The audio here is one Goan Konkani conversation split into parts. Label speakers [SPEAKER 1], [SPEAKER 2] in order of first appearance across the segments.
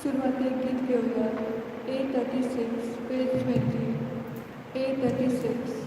[SPEAKER 1] सुरवातेक गीत घेवया. A36, page 20. A36.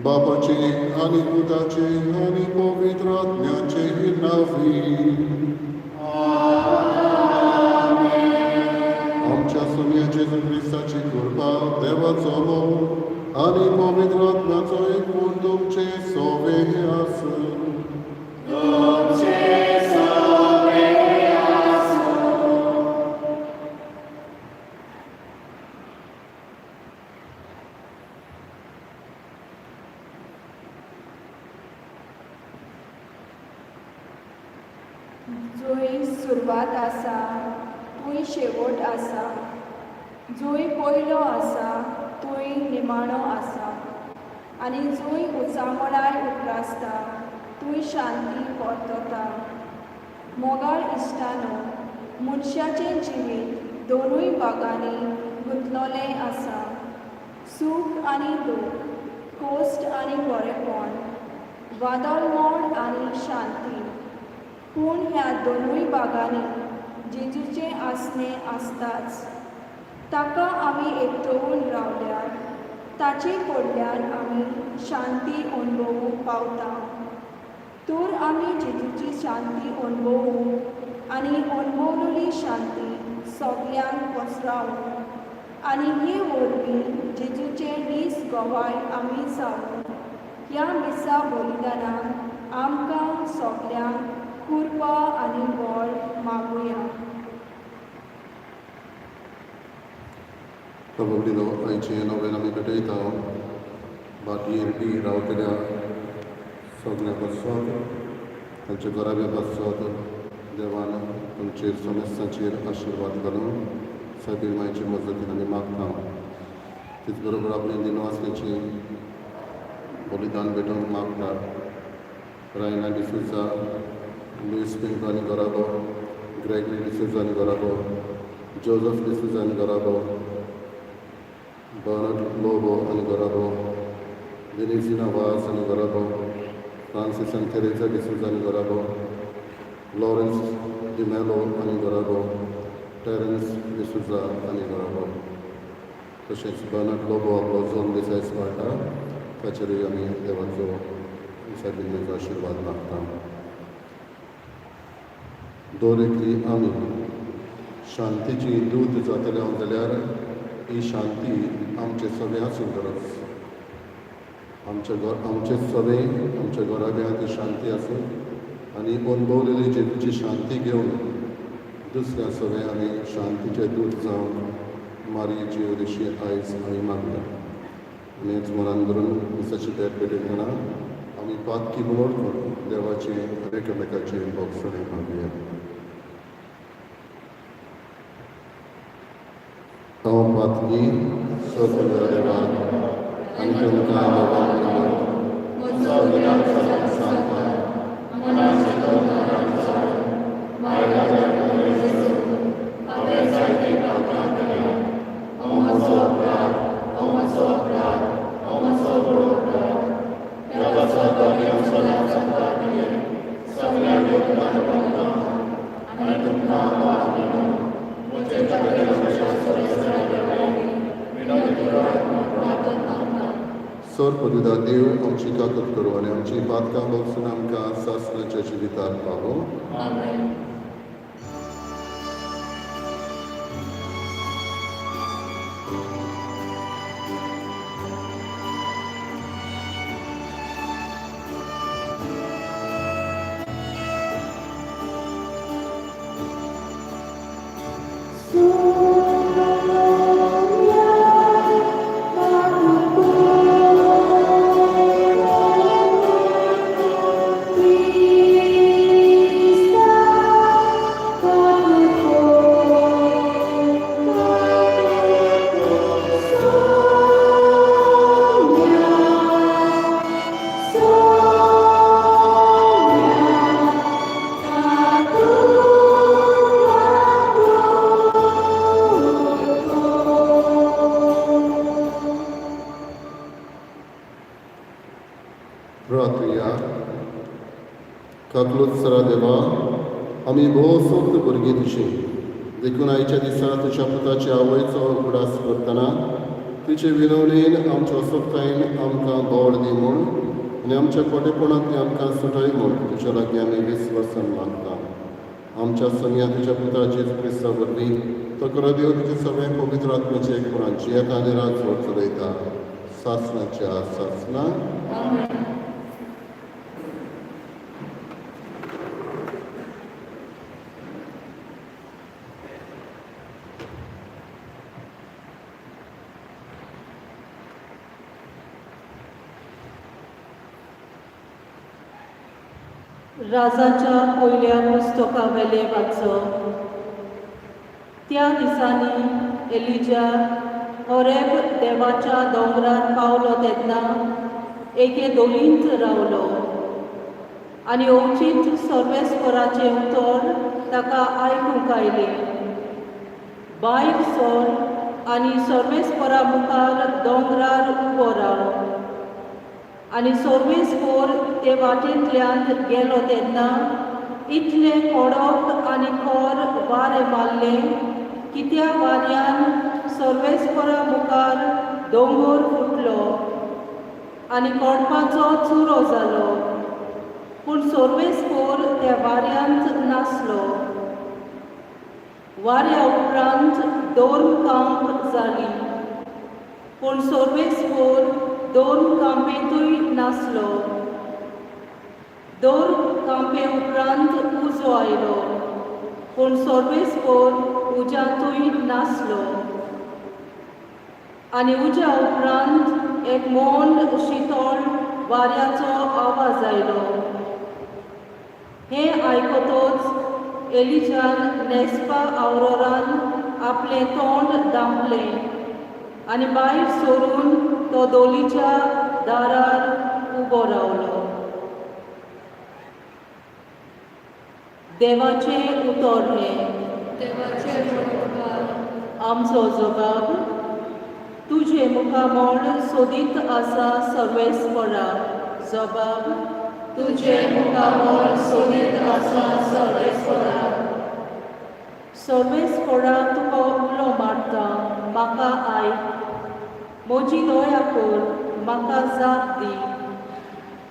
[SPEAKER 2] बापाचे आनी पुताचे आनी पवित्र आत्म्याचे नांवी. आमच्या सोम्या जेजू क्रिस्ताची कृपा, देवाचो मोग आनी पवित्र आत्म्याचो एकूण तुमचे सोवे आसूं.
[SPEAKER 3] तुमचे सोवे आसूं.
[SPEAKER 1] जंय सुरवात आसा थंय शेवट आसा, जंय पयलो आसा थंय निमाणो आसा, आनी जंय उचांबळाय उप्रासता थंय शांती परतता. मोगाळ इश्टानो, मनशाचें जिवीत दोनूय भागांनी गुंतलोलें आसा, सूख आनी दूख, कश्ट आनी बरेपण, वादळमोड आनी शांती. पूण ह्या दोनूय भागांनी जेजूचें आसणें आसताच. ताका आमी एकटोवन रावल्यार ताचे कडल्यान आमी शांती अणभवूंक पावता. तर आमी जेजूची शांती अणभवूंक आनी अणभवलेली शांती सगल्यांक पसरावूंक आनी हे वरवीं जेजूचे नीज गवाय आमी जावूं. ह्या मिसा बलिदानाक आमकां सगल्यांक कृपा आनी बळ मागुया.
[SPEAKER 2] प्रभु, आयचे नोवेन आमी भेटयता भाटयेर बी रावतल्या सगल्या पासत, तांच्या घराब्या पासत. देवान तुमचेर समेस्तांचेर आशिर्वाद घालून सायबीण मायचे मजतीन आमी मागता. तेच बरोबर आपले दिनवासण्याचे बलिदान भेटोवंक मागता रायना डिसोजा, लुईस पिंटो आनी घराबो, ग्रेगरी डिसोजा आनी घराबो, जोजफ डिसोजा आनी घराबो, बर्नर्ड लोबो आनी घराबो, वेनेझिना वास आनी घराबो, फ्रांसीस आनी थेरेजा डिसोजा आनी घराबो, लॉरन्स डिमेलो आनी घराबो, टेरन्स डिसोजा आनी घराबो. तशेंच बर्नर्ड लोबो आपलो जल्म दीस आयज पाळटा, ताचेरूय आमी देवाचो, सायबीण आशिर्वाद मागता. दर एकली आमी शांतीची दूत जातले जाल्यार ही शांती आमचे सगळे आसूंक गरज. आमच्या घर, आमचे सगळे, आमच्या घराब्यांत ही शांती आसूं आनी अणभवलेली जेजूची शांती घेवन दुसऱ्या सगळे आमी शांतीचे दूत जावन मारयेची अशी आयज आमी मागता. आनी हेच मनान धरून मिसाची भेट भेटयतना आमी पातकी म्हणून करून देवाचे, एकामेकाचे भोगसणे मागुया. हांव पातकी सगळ्या देवाक आनी तुमकां बाबा
[SPEAKER 3] म्हजो अपराध सांगता. मनाचे वायटाच्या हांवें जायते पातकां केल्या. हांव म्हजो अपराध, हांव म्हजो अपराध, हांव म्हजो व्हड अपराध. ह्या पासत हांव सदांच सांगता सगळ्या योगदान मागता आनी तुमकां माफ म्हजे विनंती करात.
[SPEAKER 2] सर पदुदा देव आमची काकत करूं आनी आमची पातकां भोगसून आमकां सासणाच्या जिविताक पावो.
[SPEAKER 3] आमेन.
[SPEAKER 2] प्रार्थुया. काकलूत सरा देवा, आमी भोव सोक्त भुरगीं तुजी, देखून आयच्या दिसा तुज्या पुताचे आवयचो उगडास करतना तुजे विनवणेन आमच्या सोक्तायेन आमकां बळ दी म्हूण आनी आमच्या खोटेपणांतली आमकां सुटय म्हूण तुज्या लागीं आमी विस्वासान मागता. आमच्या सोनिया तुज्या पुता जेजू क्रिस्ता वरवीं तो खरो देव तुजे सगळे पवित्र आत्म्याचे एकपणान जियेता आनी राजवट चलयता सासणाच्या सासणां.
[SPEAKER 3] आमेन.
[SPEAKER 4] राजाच्या पयल्या पुस्तकावेले वाचप. त्या दिसांनी एलिजा होरेब देवाच्या दोंगरार पावलो तेन्ना एके दोलींत रावलो आनी अवचीत सर्वेस्पराचें उतर ताका आयकूंक आयलें. भायर सर आनी सर्वेस्परा मुखार दोंगरार उबो राव. आनी सर्वेस्पोर ते वाटेंतल्यान गेलो तेन्ना इतलें कडक आनी खर वारें मारलें की त्या वाऱ्यान सर्वेस्परा मुखार दोंगर फुटलो आनी कडपाचो चुरो जालो, पूण सर्वेस्पोर त्या वाऱ्यांत नासलो. वाऱ्या उपरांत दोन कांप जाली, पूण सर्वेस्पोर दोन कांपेंतूय नासलो. दोन कांपे उपरांत उजो आयलो, पूण सर्वेस्पोर उज्यांतूय नासलो. आनी उज्या उपरांत एक मोंड शितळ वाऱ्याचो आवाज आयलो. हें आयकतच एलिजान नेस्पा आवरोरान आपलें तोंड दामलें आनी भायर सरून तो दोलीच्या दारार उबो रावलो. देवाचें उतर हें.
[SPEAKER 3] देवाचे उपकार.
[SPEAKER 4] आमचो जबाब. तुजें मुखामळ सोदीत आसा सर्वेस्परा. जबाब.
[SPEAKER 3] तुजें मुखामळ सोदीत आसा सर्वेस्परा.
[SPEAKER 4] सर्वेस्परा तुका उलो मारता, म्हाका आयक. म्हजी दया कर, म्हाका जाप दी.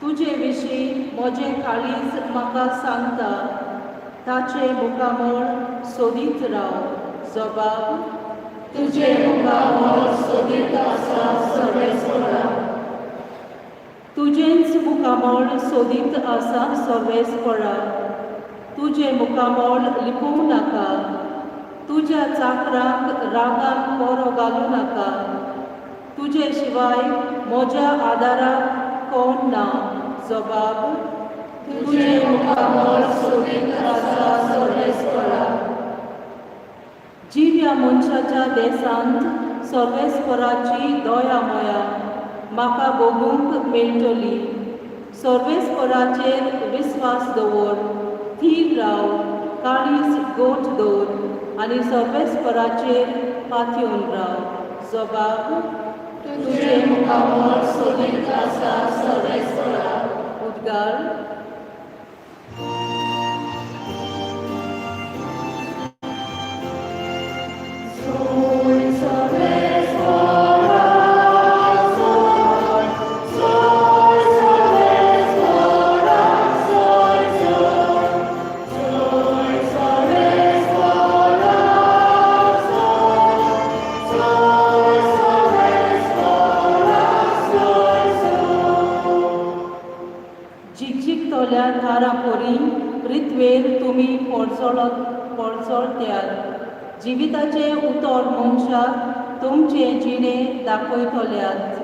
[SPEAKER 4] तुजे विशीं म्हजें काळीज म्हाका सांगता, ताचें मुखामळ सोदीत राव. जबाब.
[SPEAKER 3] तुजें मुखामळ सोदीत आसा सर्वेस्परा.
[SPEAKER 4] तुजेंच मुखामळ सोदीत आसा सर्वेस्परा. तुजें मुखामळ लिपोवं नाका. तुज्या चाकरांक रागान पोरो घालूं नाका. तुजे शिवाय म्हज्या आदाराक कोण ना. जबाब.
[SPEAKER 3] तुजें मुखामळ सोदीत आसा सर्वेस्परा.
[SPEAKER 4] जिव्या मनशाच्या देसांत सर्वेस्पराची दया मया म्हाका भोगूंक मेळटली. सर्वेस्पराचेर विस्वास दवर, थीर राव, काळीज गोठ दवर आनी सर्वेस्पराचेर पातयेवन राव. जबाब.
[SPEAKER 3] तुजें मुखामळ सोदीत आसा सर्वेस्परा.
[SPEAKER 4] उद्गार.
[SPEAKER 3] Zoe सर्वेस्परा,
[SPEAKER 4] तुमी परजळत्यात. जिविताचें उतर मनशाक तुमचें जिणें दाखयतल्यात.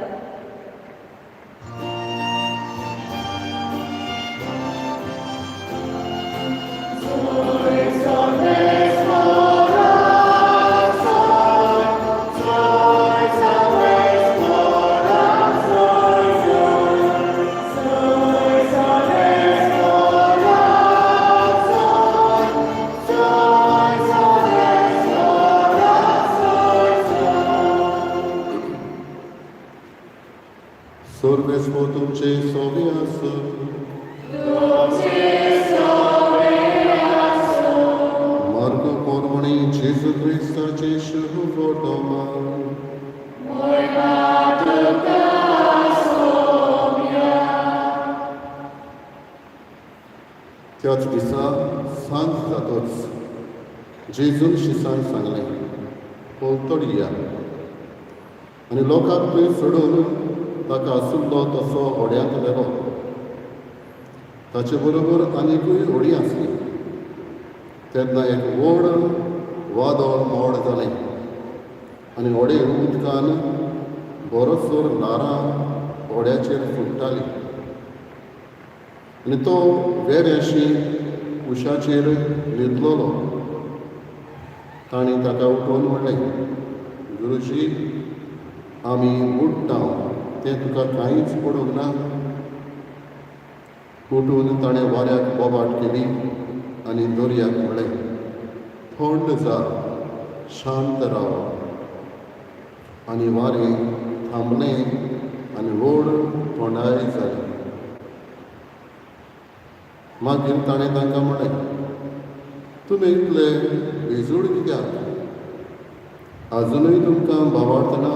[SPEAKER 2] सर्वेस्पोर तुमचे सोवे आसूं. मार्ग पोरवणी जेजू क्रिस्ताचे शुभ वर्तमान. त्याच दिसा सांज जातच जेजून शिसांक सांगलें, पलतडी या. आनी लोकांक थंय सोडून ताका आशिल्लो तसो होड्यांत व्हेलो. ताचे बरोबर आनिकूय होडी आसली. तेन्ना एक व्हड वादळ मोड जालें आनी होडे उदकान बरोसर ल्हारां होड्याचेर फुट्टालीं आनी तो वेऱ्याशी उशाचेर न्हिदलेलो. तांणी ताका उठोवन म्हणलें, गुरुजी, आमी बुडटा तें तुका कांयच पडूंक ना? उठून ताणें वाऱ्याक बोबाट केली आनी दर्याक म्हणलें, थंड जा, शांत राव. आनी वारें थांबलें आनी व्हड थंडाय जाली. मागीर ताणें तांकां म्हणलें, तुमी इतले बेजूड कित्याक? आजुनूय तुमकां भावार्थ ना?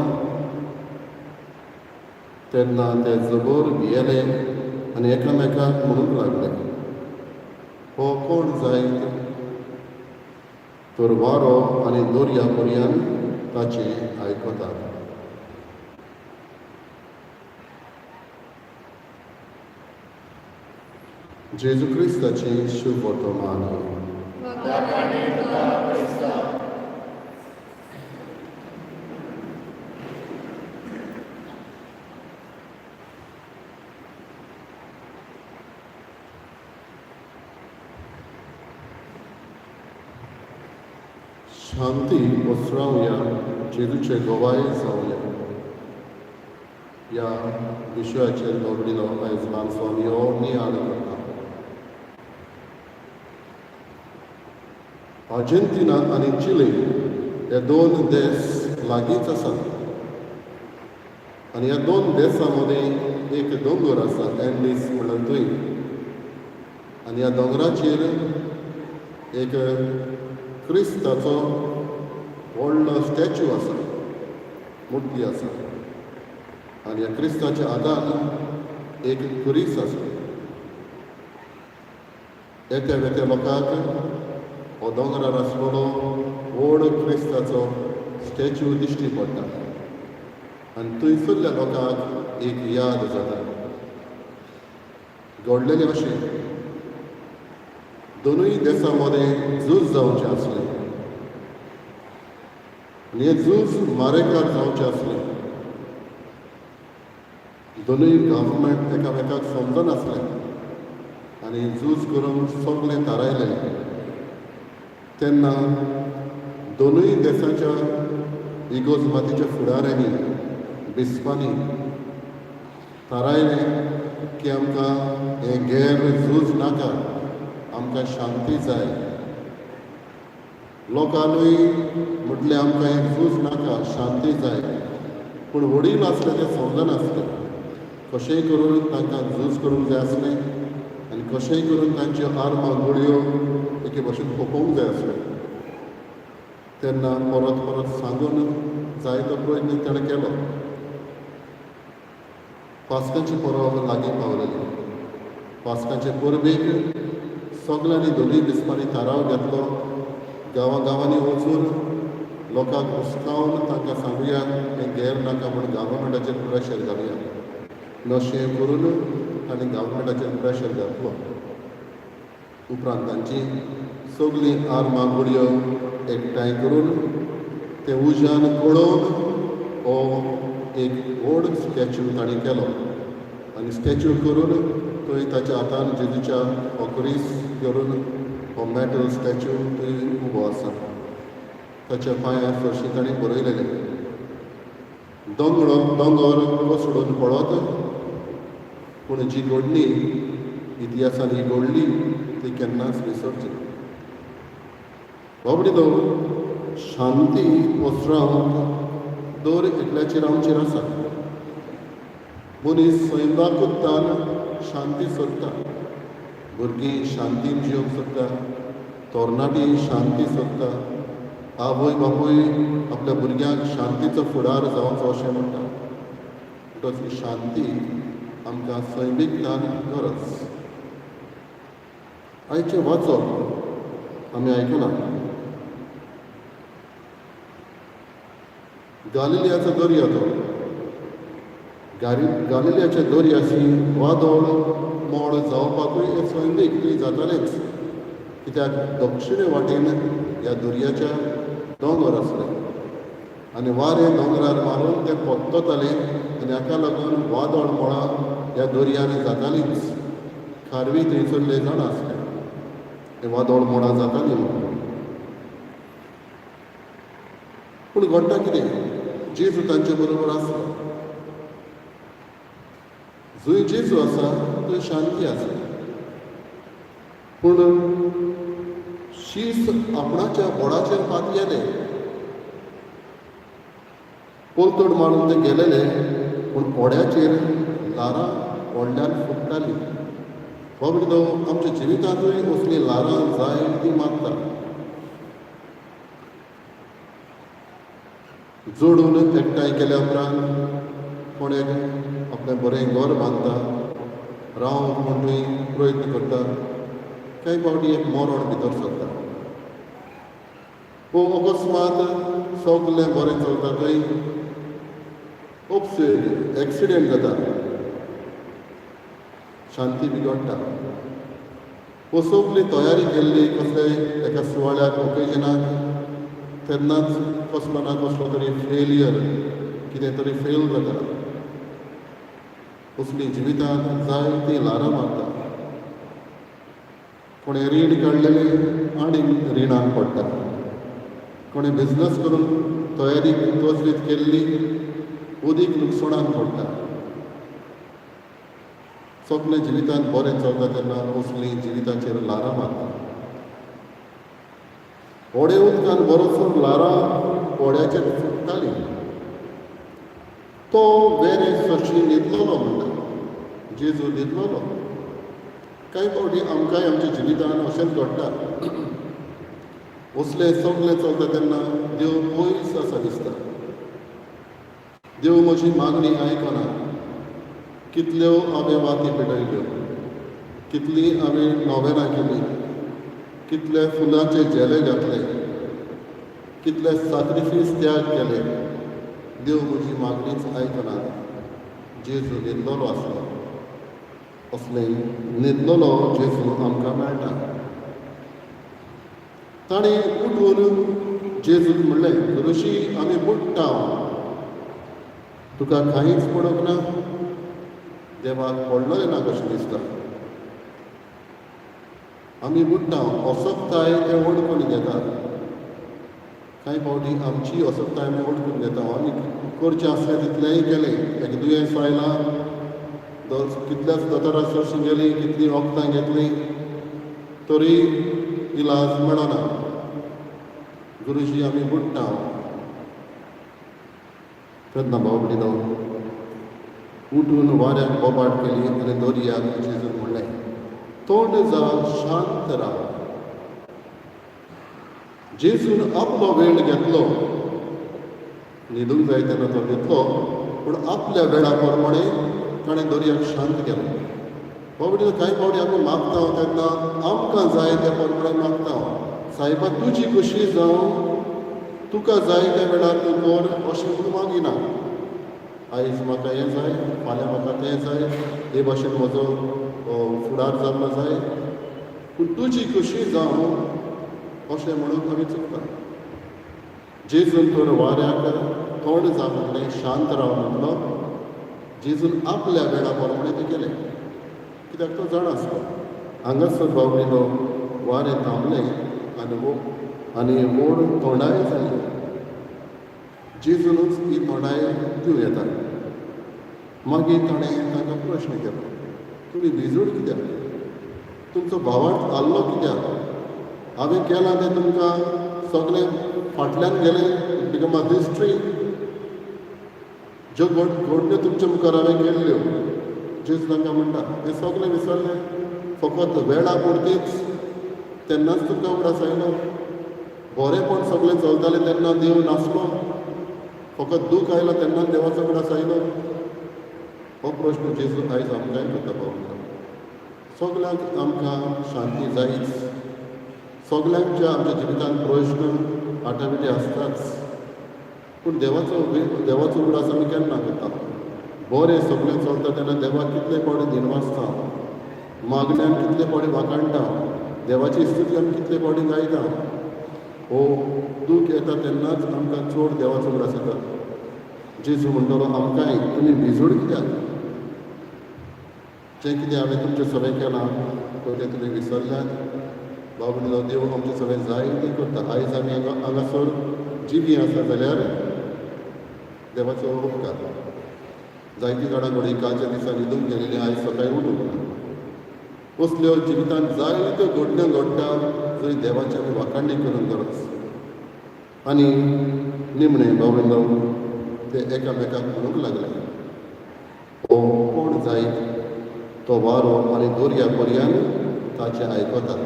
[SPEAKER 2] तेन्ना ते जबर भियेले आनी एकामेकाक म्हणूंक लागले, हो कोण जायत तर वारो आनी दर्या पर्यान ताचें आयकतात? जेजू क्रिस्ताचें शुभ वर्तमान. शांती पसरावया, जेजूचे गवाय जावया ह्या विशयाचेर गवडीनो आयज ल्हानसो हो नियाळ करता. आर्जेंटिना आनी चिली हे दोन देश लागींच आसात आनी ह्या दोन देशां मदीं एक दोंगर आसा, एंडीस म्हणल्यार थंय. आनी ह्या दोंगराचेर एक क्रिस्ताचो व्हडलो स्टॅच्यू आसा, मुर्ती आसा. आनी ह्या क्रिस्ताच्या हातान एक खुरीस आसा. येत्या वेत्या लोकांक हो दोंगरार आसलेलो व्हड क्रिस्ताचो स्टॅच्यू दिश्टी पडटा आनी थंयसरल्या लोकांक एक याद जाता. घडलेलें अशें, दोनूय देसां मदें झूज जावचें आसलें आनी हें झूज मारेकार जावचें आसलें. दोनूय गव्हर्मेंट एकामेकाक समजनासलें आनी झूज करूंक सगळें थारायलें. तेन्ना दोनूय देसाच्या इगोर्ज मातीच्या फुडाऱ्यांनी, बिस्पांनी थारायलें की आमकां हें गैर झूज नाका, आमकां शांती जाय. लोकांनूय म्हटलें आमकां हें झूज नाका, शांती जाय. पूण वडील आसले ते समजनासले. कशेंय करून तांकां झूज करूंक जाय आसलें आनी कशेंय करून तांच्यो आर्मां गुळयो एके भशेन खोपोवंक जाय आसलें. तेन्ना परत परत सांगून जायतो प्रयत्न ताणें केलो. पास्कांची परब लागीं पावलेली. पास्कांचे परबेक सगल्यांनी दोनूय बिस्पांनी थाराव घेतलो, गांवां गांवांनी वचून लोकांक हुस्कावन तांकां सांगुया हें गैर नाका म्हूण गव्हर्मेंटाचेर प्रेशर घालुया. अशें करून तांणी गव्हर्मेंटाचेर प्रेशर घातलो. उपरांत तांची सगळीं आर्मां गुडयो एकठांय करून ते उज्यान कळोवन हो एक व्हड स्टॅच्यू तांणी केलो आनी स्टॅच्यू करून थंय ताच्या हातान जेजूच्या हो क्रीस करून हो मॅटल स्टॅच्यू थंय उबो आसा. ताच्या पांयार सरशी तांणी बरयलेलें, दोंगरो दोंगर कोसळून पडत पूण जी घडणी इतिहासान ही घडली ती केन्नाच विसरची. बाबडी शांती पसरावंक दर एकल्याचेर आमचेर आसा. मनीस सैमाकुत्तान शांती सोदता, भुरगीं शांतीन जिवंक सोदता, तरणाटीं शांती सोदता, आवय बापूय आपल्या भुरग्यांक शांतीचो फुडार जावचो अशें म्हणटा. म्हणटच ही शांती आमकां सैमीकतान गरज. आयचें वाचप आमी आयकलां. गालिलियाचो दर्या, तो गालिलियाच्या दर्याशी वादळ मोड जावपाकूय एक सैमीक थंय जातालेंच, कित्याक दक्षिणे वाटेन ह्या दर्याच्या दोंगर आसले आनी वारें दोंगरार मारून तें पोत्ततालें आनी हाका लागून वादळ मोळां ह्या दर्यान जातालींच. खारवी थंयसरले जाण आसले, हें वादळ मोडां जातालीं म्हणून. पूण घडटा कितें, जेजू तांचे बरोबर आसलो. जंय जेजू आसा थंय शांती आसा. पूण शीस आपणाच्या बोडाचेर पातयेलें, पलतड मारून ते गेलेले, पूण ओड्याचेर ल्हारां व्हडल्यान फुट्टालीं. बाबडो आमच्या जिवितांतूय असलीं ल्हारां जायतीं मारता. जोडून एकठांय केल्या उपरांत कोण एक आपलें बरें घर बांदता, रावंक म्हूण प्रयत्न करता. कांय फावटी एक मरण भितर सरता. वो अकस्मात सगलें बरें चलता थंय अपसेट एक्सिडेंट जाता, शांती बिगडटा. वो सगली तयारी केल्ली कसले एका सुवाळ्याक, ओकेजनाक, तेन्नाच कसलो ना कसलो तरी फेलियर, कितें तरी फेल जाता. असली जिवितांत जायतीं ल्हारां मारता. कोणें रीण काडलेलें आनी रिणान पडटा, कोणें बिजनस करून तयारी तजवीज केल्ली अदीक लुकसाणान पडटा. सगळें जिवितांत बरें चलता तेन्ना असलीं जिविताचेर ल्हारां मारता. होडे उदकान बरोसर ल्हारां होड्याचेर फुट्टालीं. तो वेरे सरशी न्हिदलेलो म्हणटा, जेजू न्हिदलेलो. कांय फावटी आमकांय आमच्या जिवितान अशेंच घडटा. असलें सगळें चलता तेन्ना देव पयस आसा दिसता. देव म्हजी मागणी आयकना. कितल्यो हांवें वाती पेटयल्यो, कितलीं हांवें नोवेनां केलीं, कितले फुलांचे झेले घातले, कितले साक्रिफीस त्याग केले, देव म्हजी मागणीच आयकना. जेजू न्हिदलेलो आसलो. असले न्हिदलेलो जेजू आमकां मेळटा. ताणें उठून जेजूक म्हणलें, गुरुजी आमी बुडटा, तुका कांयच पडूंक ना, देवाक पडलोय ना कशें दिसता, आमी बुडटा. असक्ताय ते वळखून घेता. कांय फावटी आमची असक्ताय आमी वळखून घेता. आमी करचें आसलें तितलेंय केलें. एक दुयेंस आयलां, कितल्याच दोतोरा सरशी गेली, कितलीं वखदां घेतलीं तरी इलाज मेळना. गुरुजी आमी बुडटा. तेन्ना बाबडीनो उठून वाऱ्याक बोबाट केली आनी दर्याक जेजून म्हणलें, तोंड जा, शांत राव. जेजून आपलो वेळ घेतलो. न्हिदूंक जाय तेन्ना तो न्हिदलो, पूण आपल्या वेळा प्रमाणे ताणें दर्याक शांत केलो. बाबडीनो कांय फावटी आमी मागता तेन्ना आमकां जाय त्या प्रमाणे मागता. सायबा तुजी खुशी जावं, तुका जाय त्या वेळार तूं कर अशें म्हणून मागिना. आयज म्हाका हें जाय, फाल्यां म्हाका तें जाय, हे भाशेन म्हजो फुडार जाल्लो जाय. पूण तुजी खुशी जावं अशें म्हणून आमी चुकता. जेजून तर वाऱ्याक तोंड जा म्हणलें, शांत राव म्हणलो. जेजून आपल्या वेळा प्रमाणें तें केलें, कित्याक तो जाणा आसलो. हांगासर बाबडीलो वारें थांबलें आनी व्हड तोंडाय जाली. जेजूनच ही तोंडाय दिवं येता. मागीर ताणें तांकां प्रश्न केलो, तुमी भिजूड कित्याक? तुमचो भावार्थ हाल्लो कित्याक? हांवें केलां तें तुमकां सगळें फाटल्यान गेलें, बिकम अ हिस्ट्री. ज्यो घडण्यो तुमच्या मुखार हांवें केल्ल्यो, जेजू तांकां म्हणटा, तें सगळें विसरलें, फकत वेळा पुरतीच तेन्नाच तुमकां उगडास आयलो. बरेंपण सगळें चलतालें तेन्ना देव नासलो, फकत दूख आयलो तेन्नाच देवाचो उगडास आयलो. हो प्रश्न जेजू आयज आमकांय करता. पावला सगल्यांक आमकां शांती जायच, सगल्यांच्या आमच्या जिवितांत प्रश्न आटापिटी आसताच, पूण देवाचो उगडास आमी केन्ना करता? बरें सगळें चलता तेन्ना देवाक कितले फावटी दिनवासता, मागण्यान कितले फावटी वाखाणटा, देवाची स्तुती आमी कितले फावटी गायता. हो दूख येता तेन्नाच आमकां चड देवाचो उगडास येता. जेजू म्हणटलो आमकांय, तुमी भिजूड कित्याक? जें कितें हांवें तुमचें सगळें केलां पळय तें तुमी विसरल्यात. बाबडो देव आमचें सगळें जायतें करता. आयज आमी हांगासर जिवी आसा जाल्यार देवाचो उपकार. जायतीं जाणां घडये कालच्या दिसा न्हिदूंक गेलेलीं, आयज सकाळीं उठूंक ना. असल्यो जिवितांत जायत्यो घडण्यो घडटा, जंय देवाची आमी वाखाणणी करूंक गरज. आनी निमणें बाबडो ते एकामेकाक म्हणूंक लागले, हो कोण जायत, तो वारो आनी दर्या पर्यान ताचें आयकतात?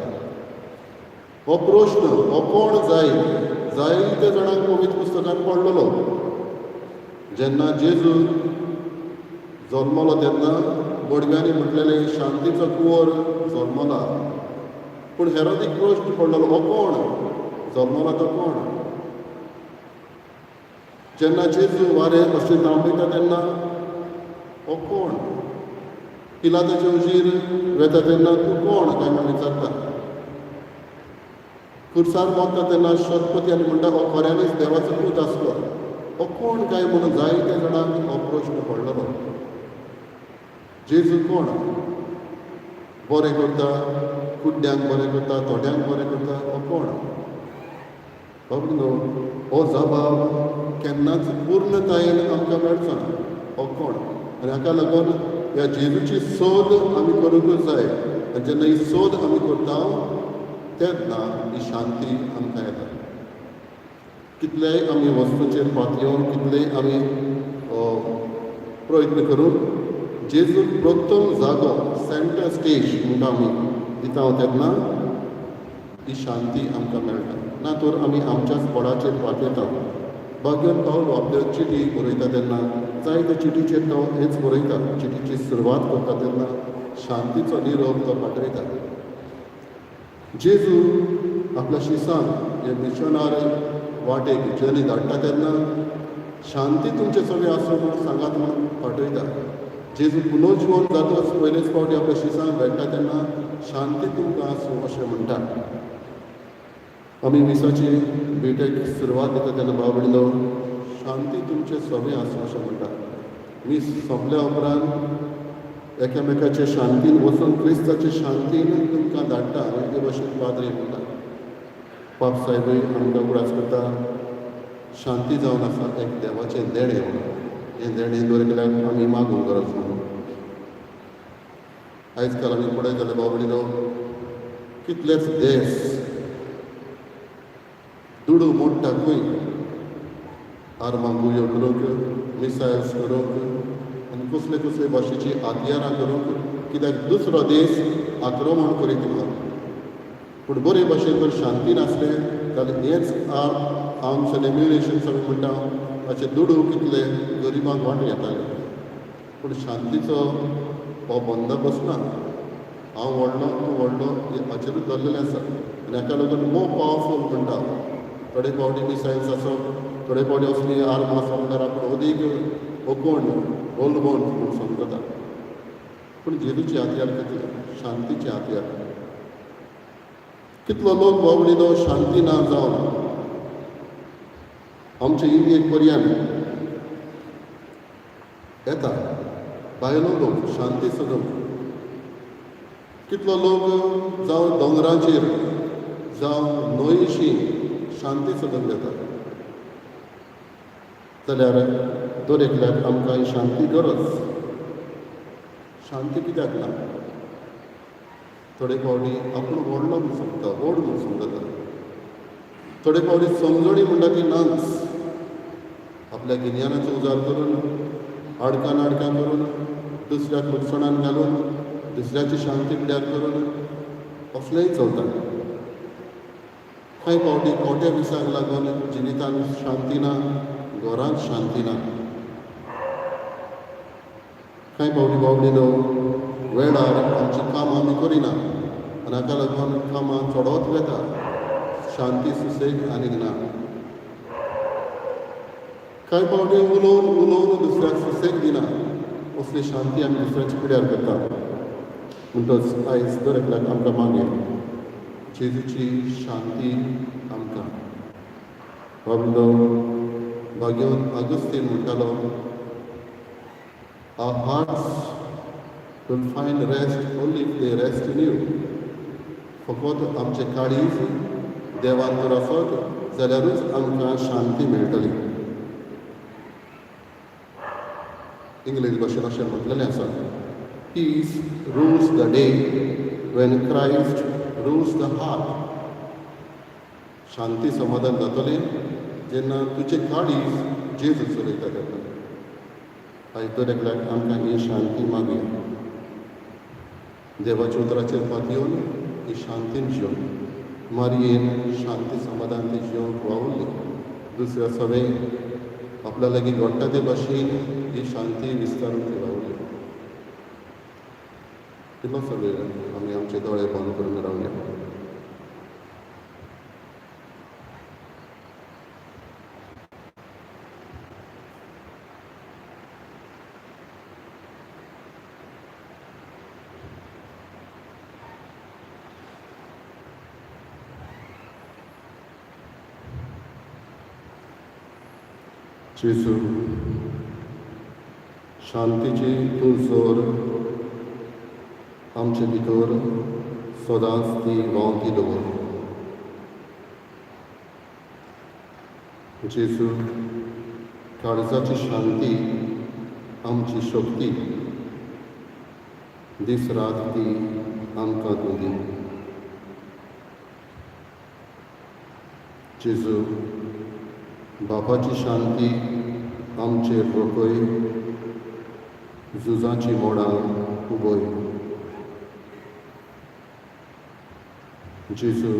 [SPEAKER 2] हो प्रश्न, हो कोण जायत, जायत्या जाणांक पवित्र पुस्तकांत पडलेलो. जेन्ना जेजू जल्मलो तेन्ना बोडव्यांनी म्हटलेलें, शांतीचो कुंवर जल्मला. पूण हेरोदीक प्रश्न पडलेलो, हो कोण जल्मला, तो कोण? जेन्ना जेजू वारें अशें थांबयता तेन्ना हो कोण? पिलाताचे हुजीर वेता तेन्ना तूं कोण काय म्हूण विचारता. खुर्सार वता तेन्ना शतपती आनी म्हणटा, हो खऱ्यांनीच देवाचो पूत आसलो. हो कोण काय म्हणून जायत्या जाणांक हो प्रश्न पडलेलो. जेजू कोण? बरें करता, कुड्ड्यांक बरें करता, थोड्यांक बरें करता, हो कोण? बाबू, हो जबाब केन्नाच पूर्णतायेन आमकां मेळचो ना, हो कोण. आनी हाका लागून ह्या जेजूची सोद आमी करूंकूच जाय. आनी जेन्ना ही सोद आमी करता तेन्ना ही शांती आमकां येता. कितलेय आमी वस्तूचेर पातयेवन, कितलेय आमी प्रयत्न करून जेजूक प्रथम जागो, सेंटर स्टेज म्हणटा आमी, दिता तेन्ना ही शांती आमकां मेळटा. ना तर आमी आमच्याच बळाचेर पातयेता. भाग्यवंत पावलो आपल्यो चिटी बरयता तेन्ना जायते चिटीचेर तो हेंच बरयता. चिटीची सुरवात करता तेन्ना शांतीचो निरोप तो पाठयता. जेजू आपल्या शिसांक हे मिशनार वाटेक जर्नी धाडटा तेन्ना शांती तुमचे सगळे आसूं म्हूण सांगात म्हूण पाठयता. जेजू पुनर्जिवन जातच पयलेच फावटी आपल्या शिसांक भेट्टा तेन्ना शांती तुमकां आसूं अशें म्हणटा. आमी मिसाची भेटेक सुरवात दिता तेन्ना भाव, शांती तुमचे सगळे आसूं अशें म्हणटा. मीस सोंपल्या उपरांत एकामेकाचे शांतीन वचून क्रिस्ताचे शांतीन तुमकां धाडटा आनी ते भशेन पाद्री म्हणटा. पाप साहेबूय आमकां उगडास करता, शांती जावन आसा एक देवाचें देणें म्हणून. हें देणें दर एकल्याक आमी मागूंक गरज म्हणून. आयज काल आमी पळयत जाल्यार बाबडीनो, कितलेच देश दुडू मोडटा खंय, आर्मां गुळयो करूंक, मिसायल्स करूंक आनी कसले कसले भाशेची हत्यारां करूंक, कित्याक दुसरो देश आक्रमण करीत म्हणून. पूण बरे भाशेन जर शांती नासलें जाल्यार हेच आर्म्स आनी एम्युनेशन्स आमी म्हणटा ताचे दुडू कितले गरिबांक वांटूं येताले. पूण शांतीचो हो बंदोबस्त ना. हांव व्हडलो, तूं व्हडलो हाचेरूच धरलेलें आसा. आनी हाका लागून मोर पावरफूल म्हणटा. थोडे फावटी मिसायल्स आसप, थोडे फावटी असली आर्म आसप म्हणल्यार आपूण अदीक ओकोण बलवंत म्हूण समजता. पूण जेजूची हत्यार कितलें? शांतीचें हत्यार. कितलो लोक बावडिलो शांती ना जावन आमचे इंडियेक पर्यान येता भायलो लोक शांती सोदूंक. कितलो लोक जावं दोंगराचेर जावं न्हंयशी शांती सोदूंक येता. जाल्यार दर एकल्याक आमकां ही शांती गरज. शांती कित्याक ना? थोडे फावटी आपूण व्हडलो म्हूण समजता, व्हड म्हूण समजता. थोडे फावटी समजणी म्हणटा ती नाच. आपल्या गिन्यानाचो उजार करून आडकां नाडकां करून दुसऱ्याक लुकसाणान घालून दुसऱ्याची शांती पिड्यार करून असलेंय चलता. कांय फावटी कोट्या विसांक लागून जिवितांत शांती ना, घरांत शांती ना. कांय फावटी बावडीनो वेळार आमची कामां आमी करिना आनी हाका लागून कामां चडत वता, शांती सुसेग आनीक ना. कांय फावटी उलोवन उलोवन दुसऱ्याक सुसेग दिना, असली शांती आमी दुसऱ्याच्या पिड्यार करता. म्हणटच आयज दर एकल्याक आमकां मागया जेजूची शांती आमकां. बाबलो भाग्यवंत आगस्तीन म्हणटालो, Our hearts will find rest only if they rest in you. फकत आमचे काळीज देवान तर आसत जाल्यारूच आमकां शांती मेळटली. इंग्लीश भाशेन अशें म्हटलेलें आसा, Peace rules the day when Christ rules the heart. शांती समाधान जातलें जेन्ना तुजें काळीज जेजू चलयता तेन्ना. आयज दर एकल्याक आमकां ही शांती मागया. देवाच्या उतराचेर पातयेवन ही शांतीन जिवन मारयेन शांती समाधान ती जिवंक वावुरली. दुसऱ्या सगळें आपल्या लागीं घडटा ते भाशेन ही शांती विस्तारून ती वावुरली. इल्लोसो वेळ आमी आमचे दोळे बंद करून रावया. जेजू शांतीची तूं जोर आमचे भितर सदांच ती व्हांवती दवर. जेजू काळजाची शांती आमची शक्ती, दीस रात ती आमकां तूं दी. जेजू बापाची शांती आमचेर रोखय, झुजाची मोडां उबय. जेजू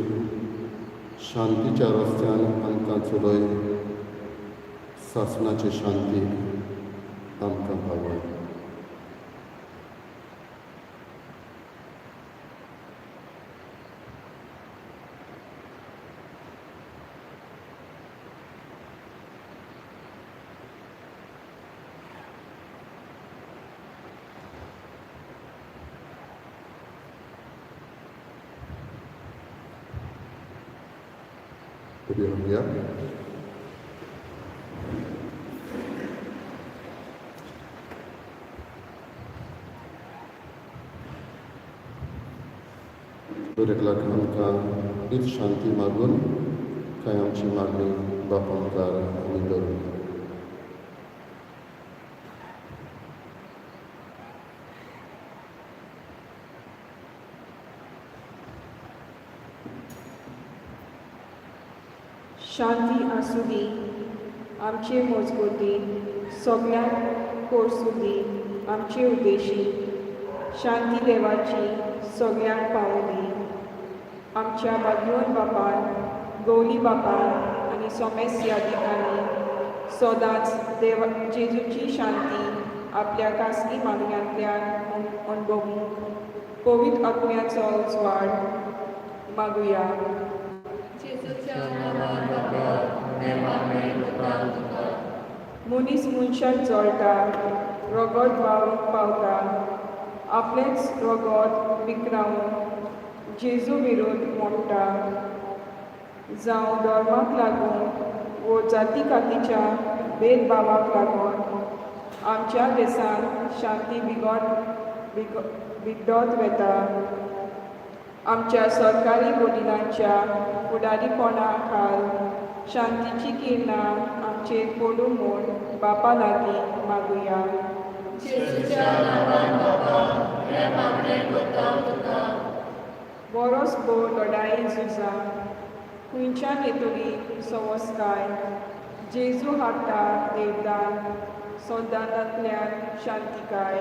[SPEAKER 2] शांतीच्या रस्त्यान आमकां चलय, सासणाची शांती आमकां पावय. उबी रावया. दर एकल्याक आमकां हीच शांती मागून कांय आमची मागणी बापा मुखार आमी दवरुया.
[SPEAKER 1] शांती आसूं दी आमचे मजगती, सगळ्यांक कोर्सूं दी आमचे उद्देशी. शांती देवाची सगळ्यांक पावूं दी. आमच्या भाग्यवंत बापान, गौली बापान आनी सोमेस यादिकांनी सदांच देवा जेजूची शांती आपल्या खासगी मागण्यांतल्यान अणभवूंक पवित्र आत्म्याचो उजवाड मागुया. मनीस मनशाक जळटा, रगत व्हांवूंक पावता, आपलेंच रगत विकरावन जेजू विरोध मोडटा, जावं धर्माक लागून वो जाती कातीच्या भेदभावाक लागून आमच्या देशांत शांती बिगडत वता. आमच्या सरकारी वडिलांच्या फुडारीपणा खाल शांतीची किरणां आमचेर पडूं म्हूण बापा लागीं मागुया.
[SPEAKER 3] जेजूच्या नांवान बाबा, हें मागणें करता तुका.
[SPEAKER 1] बरोच भोव लढाई झुजां खंयच्यान येतली सवस्काय, जेजू हाडटा देवदान संदानांतल्यान शांतिकाय.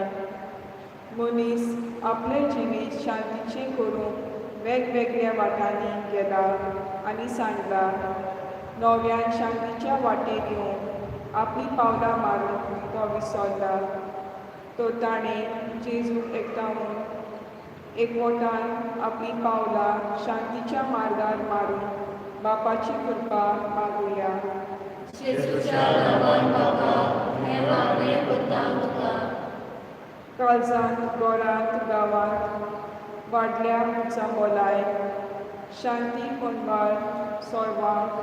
[SPEAKER 1] मनीस आपलें जिवीत शांतीचें करूंक वेगवेगळ्या वाटांनी गेला आनी सांडला. नव्यान शांतीच्या वाटेर येवंक आपलीं पावलां मारूंक तो विसरला. तर ताणें जेजूक एकठांवन एकवटान आपलीं पावलां शांतीच्या मार्गार मारूंक बापाची कृपा मागुया.
[SPEAKER 3] जेजूच्या नांवान बाबा, हें मागणें करता तुका.
[SPEAKER 1] काळजांत, घरांत, गांवांत वाडल्या उचांबोलाय, शांती कोणवाळ सर्वांक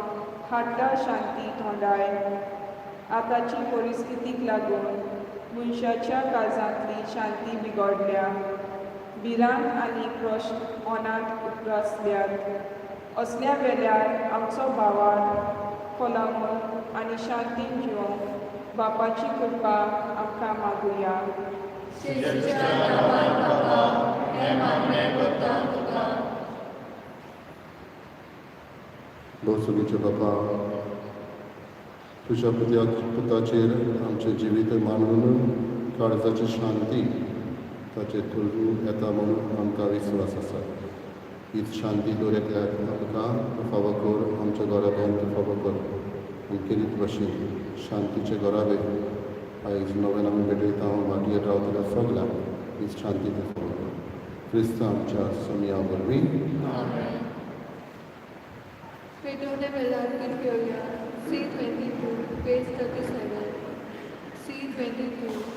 [SPEAKER 1] हाडटा शांती थोंडाय. आतांची परिस्थितीक लागून मनशाच्या काळजांतली शांती बिगडल्या. भिरांत आनी प्रश्न मनांत उप्रासल्यात. असल्या वेल्यार आमचो भावार खोलामून आनी शांतीन जिवंक बापाची कृपा आमकां मागुया.
[SPEAKER 3] जेजूच्या नांवान बाबा, हें मागणें करता तुका.
[SPEAKER 2] भोवसुगीचे बापा, तुज्या पुताचेर आमचें जिवीत मांडून काळजाची शांती ताचेर करून येता म्हणून आमकां विस्वास आसा. हीच शांती दर एकल्याक आमकां फावो कर, आमच्या घराब्यांत फावो कर. आनी केरीत भशेन शांतीचे घराबे आयज नव्यान आमी भेटयता, वाटयेर रावतल्या सगल्यांक हीच शांती तूं फावो कर. क्रिस्त आमच्या सोमया वरवीं.
[SPEAKER 3] आमेन.
[SPEAKER 5] पेटवणे वेळार गीत घेवया. C 22, page 37. C 22.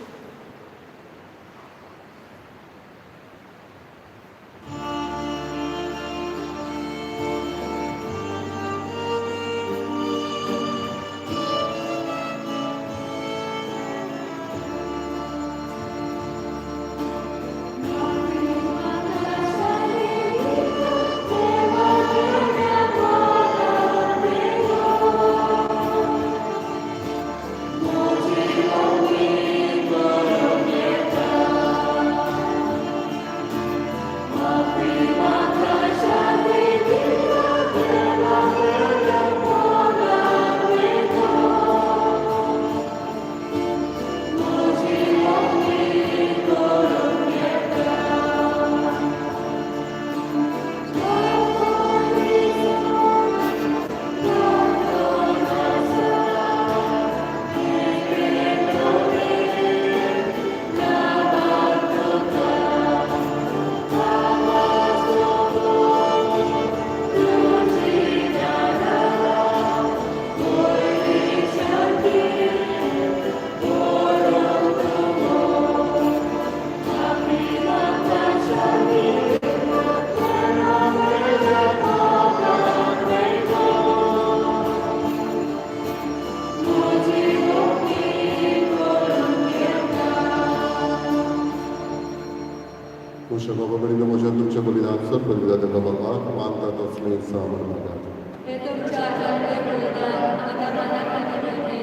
[SPEAKER 2] तुमच्या बाबा बळीन म्हज्या तुमच्या बलिदान सर बलिदान बाबाक मानता तसलें इत्सा म्हण मागात.
[SPEAKER 5] हे तुमच्या हातांतलें बलिदान आतां मनाक आनी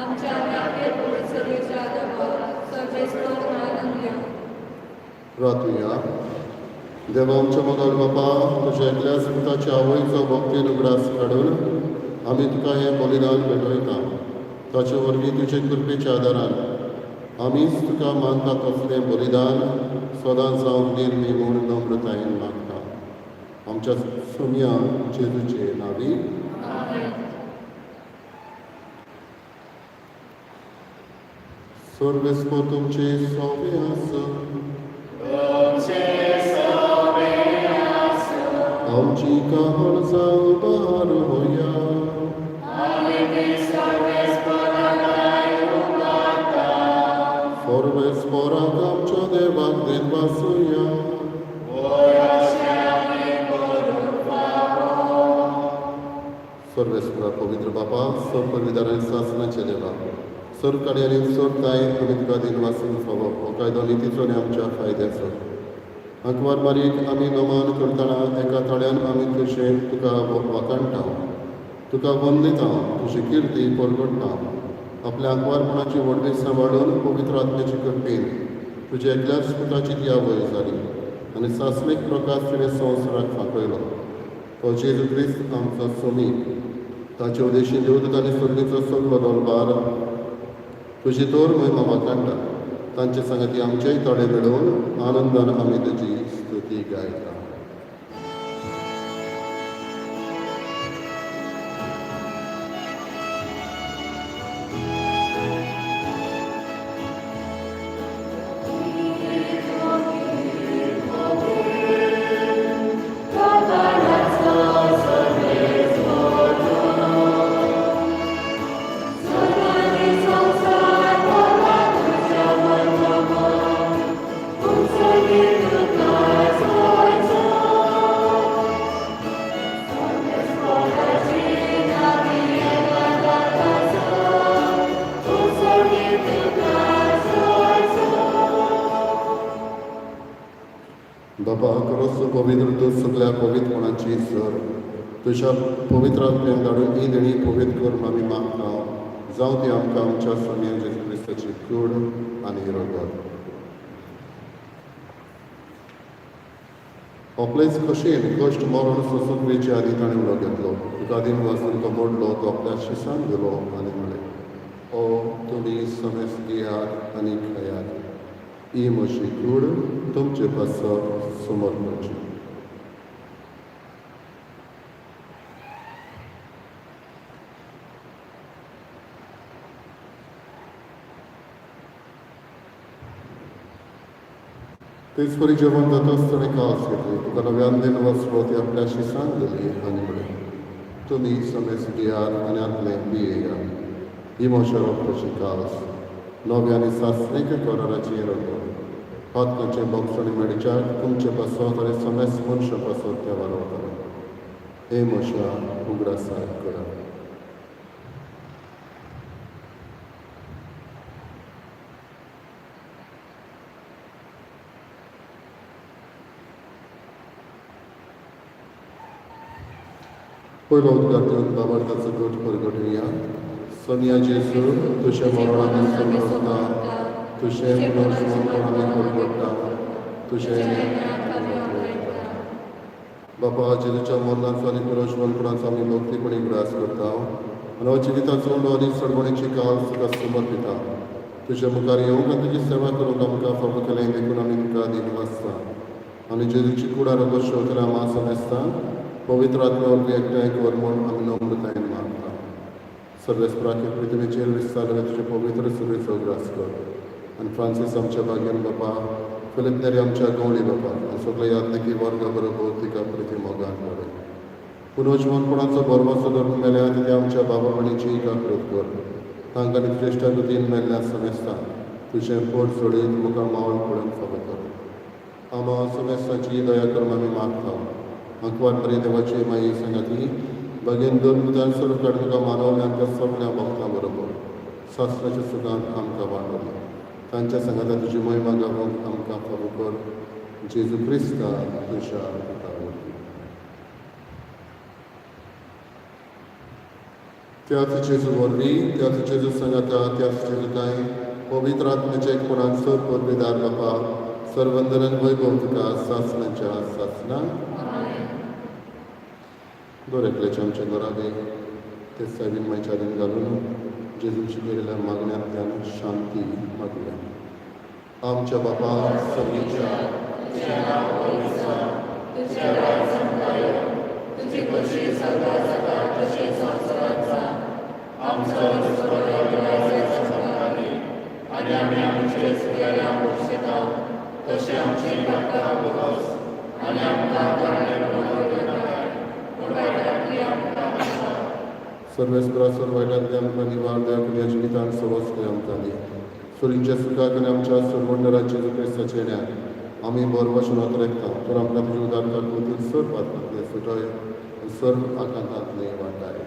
[SPEAKER 5] आमच्या आपले परिसरेच्या दबाव सर्वेस्पर आनंद घेवं.
[SPEAKER 2] रातुया. देवा आमच्या मोगाळ बापा, तुज्या एकल्याच पुताच्या आवयचो भक्तीन उगडास काडून आमी तुका हें बलिदान भेटयता. ताचे वरवीं तुजे कृपेच्या आदारान आमीच तुका मानता तसलें बलिदान सदांच जावंक निर्मी म्हूण नम्रतायेन मागता. आमच्या सोमया जेजूचे नावी.
[SPEAKER 5] आमेन.
[SPEAKER 2] सर्वेस्पर तुमचे सोवे आसा.
[SPEAKER 3] तुमचे सवे आसूं.
[SPEAKER 2] आमची काहळ जावं बार होया.
[SPEAKER 3] आमी ती सर्वेस्पराक उबारता.
[SPEAKER 2] सर्वेस्पराक आमच्या देवाक दिनवासुया.
[SPEAKER 3] वय अशें आमी
[SPEAKER 2] सर्वेस्परा पवित्र बापा, सर्व पविदारांनी सासनाचे देवा, सर्व कार्यांनी सर्व ताय आमी तुका दिनवासून फावो. हो कायदो नितीचो आनी आमच्या फायद्याचो. आंकवार मारीक आमी नमन करतना एका ताळ्यान आमी तुजें तुका वाखाणटा, तुका वंदिता, तुजी किर्ती परगट्टा. आपल्या आंकवारपणाची व्हडवीक सांबाळून पवित्र आत्म्याची कृपेन तुज्या एकल्याच पुताची ती आवय जाली आनी सासणीक प्रकाश तिणें संवसाराक फांकयलो. तो जेजू क्रिस्त आमचो सोमी. ताचे उदेशी देवदूतांनी स्वर्गीचो सगलो दरबार तुजी तोर महिमा वाखाणटा. तांचे सांगाती आमचेय तोडे मेळोवन आनंदान आमी तुजी स्तुती गायता. बाबा क्रोस पवित्र दूत सगळ्या पवित्रपणाची सर तुज्या पवित्र आत्म्यान धाडून ही देणी पवित्र करून आमी मागता, जावं ती आमकां आमच्या स्वामी जेजू क्रिस्ताची कूड आनी रगत. आपलेच खोशयेन कश्ट मरण सोंसूंक वेचे आदी ताणें उलो घेतलो. तुका दिन वाचून तो मोडलो, तो आपल्या शिसान दिलो आनी म्हणलें, ओ तुमी समेस्त घेयात आनी खायात, ही म्हजी कूड तुमचे पासत समर्पणची. तेच परी जेवण जाताच ताणें कास घेतली, तुका नव्यान दिन वचलो, ती आपल्या शिसान दिली आनी म्हणलें, तुमी समेस्त घेयात आनी आतलें पियेयात, ही म्हज्या रक्ताची कास, नव्या आनी सासणीक कराराची रगत. पातकाचें बोगसणी मेळच्याक तुमचे पासत आनी समेस्त मनशां पासत त्या वतालें. हे म्हज्या उगडासाक करात. पयलो उद्गार दिवन बाबार्थाचो गट परगटुया. सोनिया जेजू, तुजें मरण आमी समजता, तुजें पुनर्जिवनपण आमी परगट्टा, तुजें बापा जेजूच्या मरणाचो आनी पुनर्जिवनपणाचो आमी भक्तीपणी उगडास करता आनी हो जिविताचो उलो आनी सडवणीची काल तुका समर्पिता. तुज्या मुखार येवंक आनी तुजी सेवा करूंक आमकां फावो केलें देखून आमी तुका दिनवासता. आनी जेजूची कुडा रगत शेवतल्या आमा समेस्ता पवित्र आत्म्या वरवीं एकठांय कर म्हूण आमी नम्रतायेन मागता. सर्वेस्पराके पृथ्वीचेर विस्तारलेल्या तुज्या पवित्र सुरेचो उगडास कर आनी फ्रांसीस आमच्या भाग्यान बापा, फिलीप नेरी आमच्या गवळी बापा आनी सगळे यादनिकी वर्गा बरोबर तिका प्रिती मोगान वाडय. पुनर्जिवनपणाचो भरवंसो धरून मेल्या ते आमच्या बाबा भयणीची जागृत कर. तांकां आनी ज्येश्ठा गतीन मेल्ल्या समेस्ता तुजें पोट सोडीत मुखार मावळ पडून फावो कर. आमा समेस्तांची दया करून आमी मागता. आंकवार बरी देवाची माई सांगाती बगेन दोन मुदान सर्व काडून तुका मानवल्या आमच्या सगळ्या भक्तां बरोबर शास्त्राच्या सुखान आमकां वाडवली. तांच्या सांगाता तुजी महिमा गावोवंक आमकां फावो कर. जेजू क्रिस्ता तुज्या पुता वरवीं. त्याच जेजू वरवीं, त्याच जेजू सांगाता, त्याच जेजू ताई पवित्र आत्म्याच्या एकपणान सर परबेदार बापा, सर्वंदनन वैभव तुका सासणाच्या सासणां. दर एकल्याच्या आमच्या घराबे ते सायबीन मायच्या आदीन घालून जेजूची केलेल्या मागण्यांतल्यान शांती मागुया. आमच्या बापा सर्गीच्या,
[SPEAKER 3] तुझें नांव पवित्र जावं, तुझें राज्य आमकां येवं, तुजी खोशी स्वर्गात जाता तशी संवसारांत जावं. आमचो दिसपट्टो आयज आमकां दी आनी आमी आमचे चुकलेल्यांक भोगशिता तशें आमची पापा भोगस आनी आमकां ताणें पडूं नाकाय पूण वायटांतली आमकां वाटाय.
[SPEAKER 2] सर्वेस्परा सर्व वायटांतले आमकां निवार दया करून ह्या जिवितांत सवस्ते आमकां दी. सुरींच्या सुखाक आनी आमच्या सरवंडरा जेजू क्रिस्ताच्या येण्याक आमी बरवश रेखता. तर आमकां तुज्या उदार काकुळतीन सर्व पातकांतले सुटय आनी सर्व आकांतांतले वाटाय.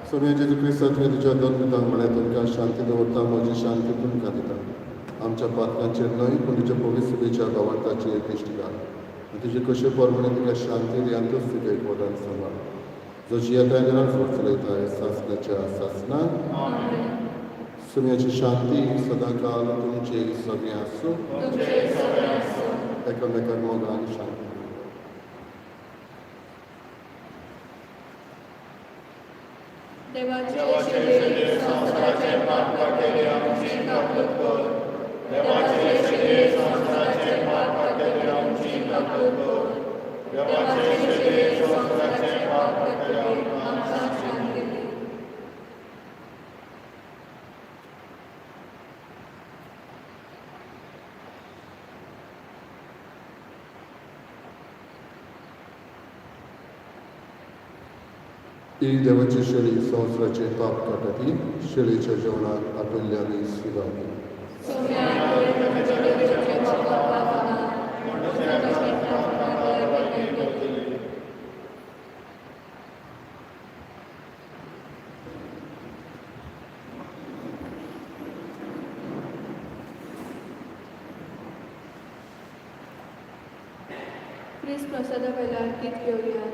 [SPEAKER 2] सोम्या जेजू क्रिस्ता तुवें तुज्या दोन पुतांक म्हळें, तुमकां शांती दवरता, म्हजी शांती तुमकां दिता. आमच्या पातकांचेर न्हय पूण तुज्या पवित्र सभेच्या भावार्थाचेर दिश्टी घाल आनी तुजे कशे प्रमाणे तुका शांती दी आनी तूंच तुज्या एकवटान सांबाळ, जो जियेताय राजवट चलयताय सासणाच्या सासणाक. सुम्याची शांती सदांकाल तुमचे सगळें आसूं. एकामेकाक मोगान शांती.
[SPEAKER 5] देवाचे शेले संवसाराचे पाप काडटले आमची काकूत कर. देवाचे शेले संवसाराचे पाप काडटले आमची काकूत कर. देवाचे शेले संवसाराचे पाप काडटले आमकां शांती दी.
[SPEAKER 2] ही देवाची शेळी संवसाराचे पाप काडटा ती शेळीच्या जेवणाक आपयल्ले आमी सुदारली.
[SPEAKER 5] सोम्या तुवें म्हज्या देवाचे पाप ना पूण तुज्या पापाक. क्रिस्त प्रसादा वेळार गीत घेवया.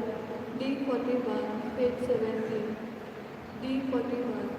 [SPEAKER 5] D 41, page 17, D 41.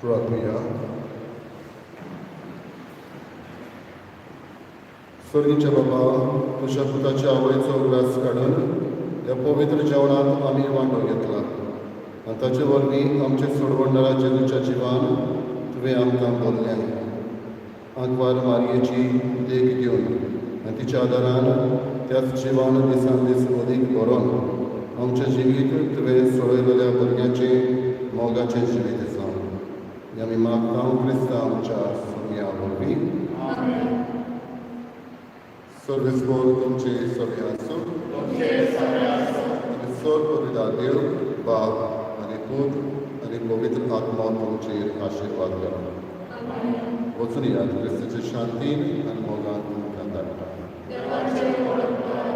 [SPEAKER 2] प्रार्थुया. सर्गीच्या बाबा, तुज्या पुताच्या आवयचो उगडास काडून ह्या पवित्र जेवणांत आमी वांटो घेतला आनी ताचे वरवीं आमचे सोडवणदारा जेजूच्या जिवान तुवें आमकां बोल्लें. आंकवार मारयेची देख घेवन आनी तिच्या आदारान त्याच जिवान दिसान दीस अदीक भरोन आमच्या जिवीत तुवें सोडयलेल्या भुरग्यांचें मोगाचें जिवीत जावं. हें आमी मागता क्रिस्तांव आमच्या सोम्या वरवीं. सर्वेस्पोर तुमचे सगळे आसूं.
[SPEAKER 5] तुमचे सगळे आसूं.
[SPEAKER 2] आनी सर्व देव बाप आनी पूत आनी पवित्र आत्मा तुमचेर आशिर्वाद करा. वचून यात, क्रिस्ताचे शांतीन आनी मोगान तुमकां धाडटा.
[SPEAKER 3] देवाचे व्हड उपकार.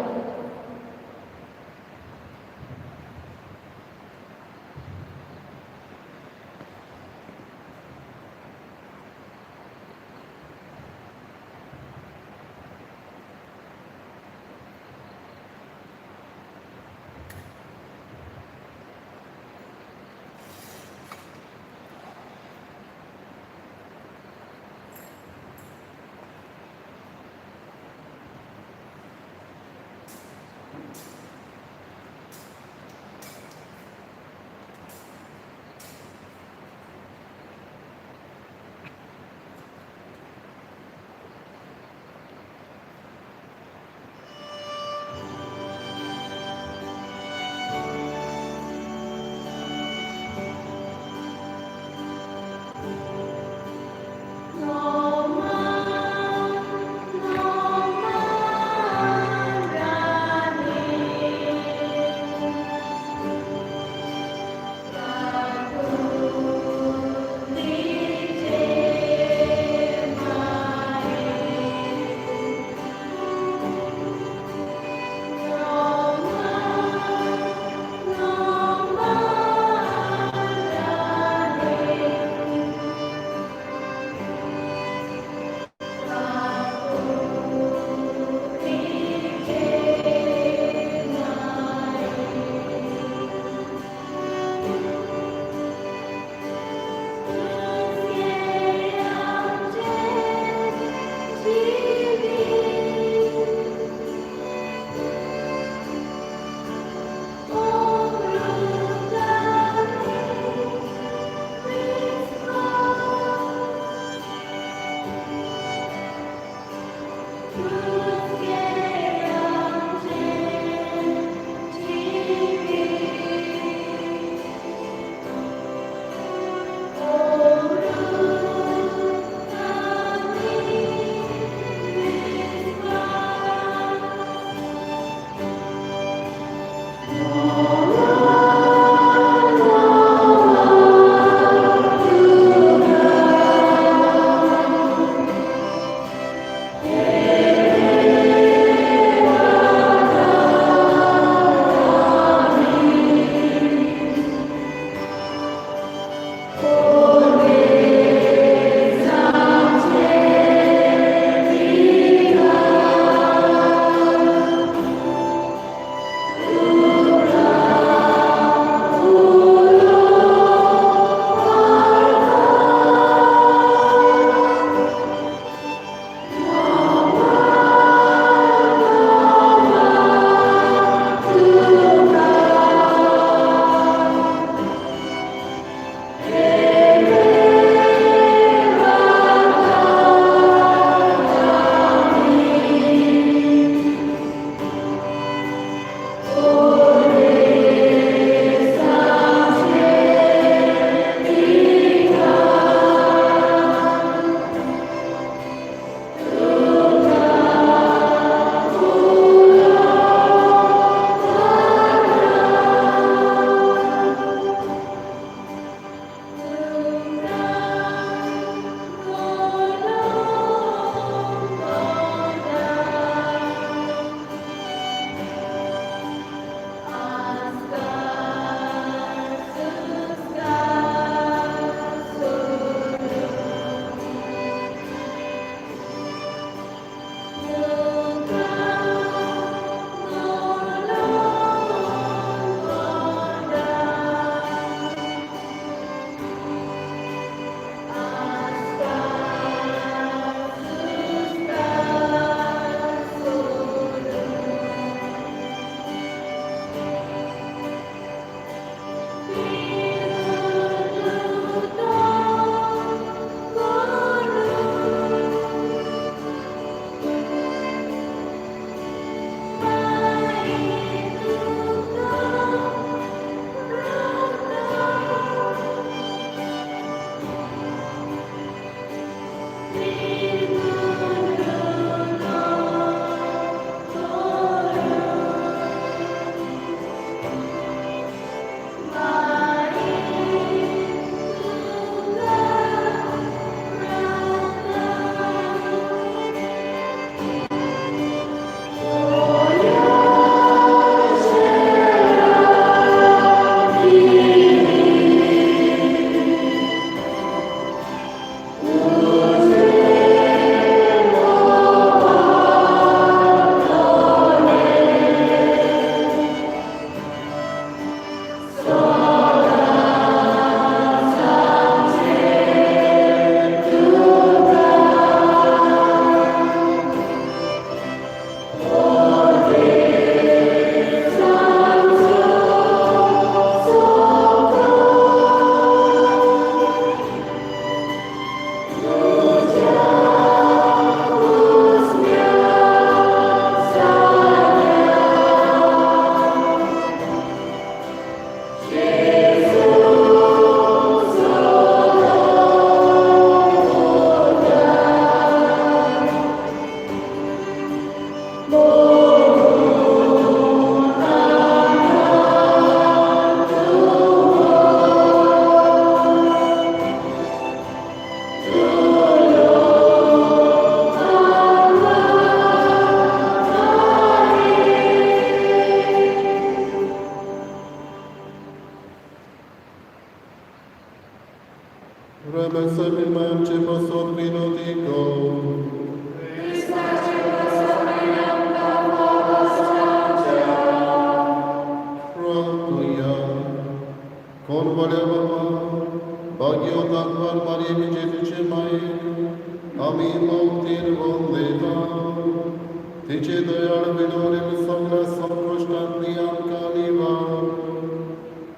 [SPEAKER 2] तिचे दयाळ विनवणेन सगळ्या संकश्टांतली आमकां निवार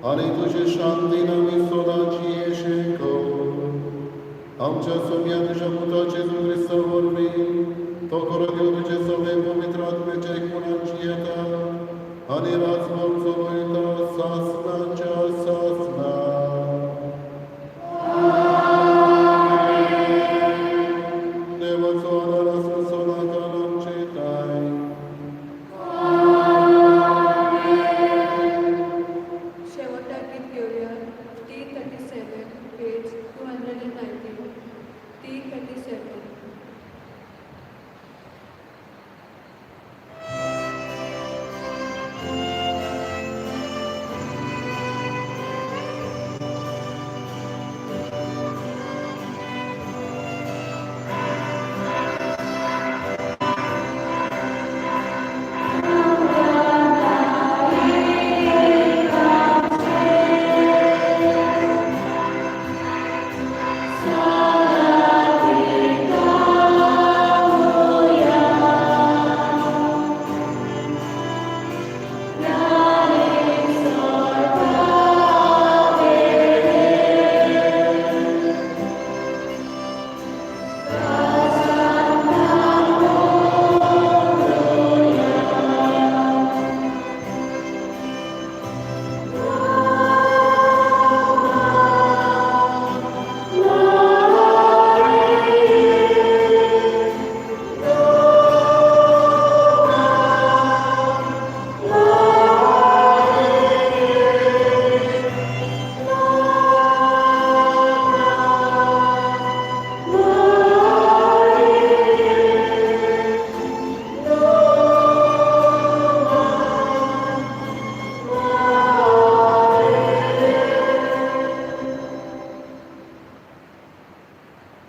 [SPEAKER 2] आनी तुजे शांतीन आमी सदां जियेशे कर. आमच्या सोम्या तुज्या पुता जेजू क्रिस्ता वरवीं, तो करो देव तुजे सगळे पवित्र आत्म्याच्या एकपणान जियेता आनी राजभर.